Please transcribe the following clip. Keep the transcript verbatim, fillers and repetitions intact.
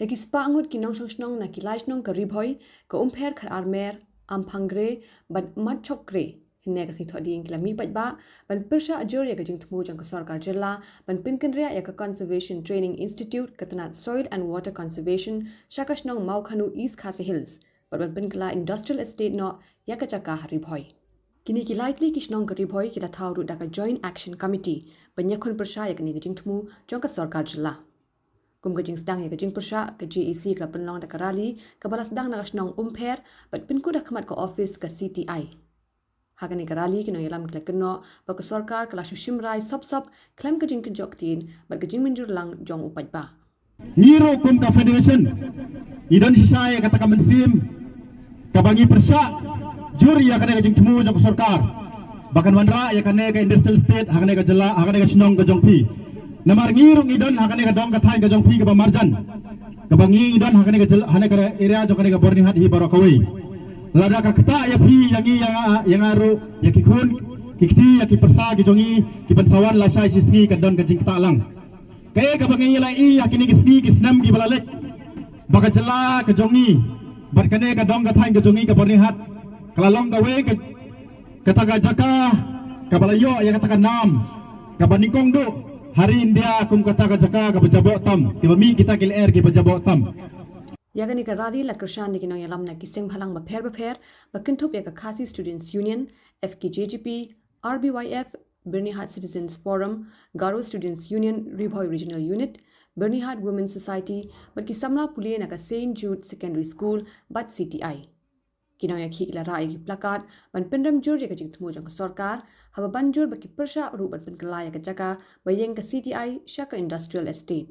Da ki spah ngut ki nongshong shnong na ki lai shnong ka Ri Bhoi, ka Umpher Khararmer, Amphangre bad Matchokre, hynne ka sngi Thohdieng ki la mih paidbah ban pyrshah jur ïa ka jingthmu jong ka sorkar jylla ban pynkynriah ïa ka Conservation Training Institute ka tnat Soil and Water Conservation sha ka shnong Mawkhanu, East Khasi Hills, bad ban pynkylla Industrial Estate noh ïa ka jaka ha Ri Bhoi. Kine ki lai tylli ki shnong ka Ri Bhoi ki la thaw ruh da ka Joint Action Committee ban ïakhun pyrshah ïa kane ka jingthmu jong ka sorkar jylla. Kum ka jingsdang ïa ka jingpyrshah, ka J A C ka la pynlong da ka rali kaba la sdang na ka shnong Umpher bad pynkut ha khmat ka ophis ka C T I. Ha kane ka rali ki nongïalam ki la kynnoh ba ka sorkar ka la shu shim rai sop sop khlem ka jingkynjoh ktien bad ka jingmynjur lang jong u paidbah. Ngi ruh kum ka federation ngi don shisha ïa kata ka mynsiem kaba ngi pyrshah jur ïa kane ka jingthmu jong ka sorkar ba kan wanrah ïa kane ka industrial estate ha kane ka jylla, ha kane ka shnong ka jong phi. Namar ngi ruh ngi don ha kane ka dong ka thaiñ ka jong phi kaba marjan, kaba ngi ngi don ha kane ka jylla, ha kane ka area jong kane ka Byrnihat hi baroh kawei. Lada ka ktah ïa phi, ïa ngi, ïa nga, ïa nga ruh, ïa ki khun ki kti, ïa ki pyrsa ki jong ngi ki ban sa wan lashai shi sngi, kan don ka jingktah lang. Kaei kaba ngi la ïohi ha kine ki sngi ki snem kiba la leit, ba ka jylla ka jong ngi bad kane ka dong ka thaiñ ka jong ngi ka Byrnihat ka la long kawei ka, kata ka jaka kaba la ïoh ïa kata ka nam kaba nyngkong duh ha ri India kum kata ka jaka kaba jaboh tam, kiba mih kita ki lyer kiba jaboh tam. Ïa kane ka rali la kyrshan da ki nongïalam na ki seng bhalang bapher bapher ba kynthup ïa ka Khasi Students Union, F K J G P, R B Y F, Byrnihat Citizens Forum, Garo Students Union, Ri Bhoi Regional Unit, Byrnihat Women's Society, bad ki samla pule na ka Saint Jude Secondary School bad C T I. Ki nongïakhih ki la rah ïa ki placard ban pynrem jur ïa ka jingthmu jong ka sorkar, haba ban jur ba ki pyrshah ruh ban pynkylla ïa ka jaka ba ïeng ka C T I sha ka Industrial Estate.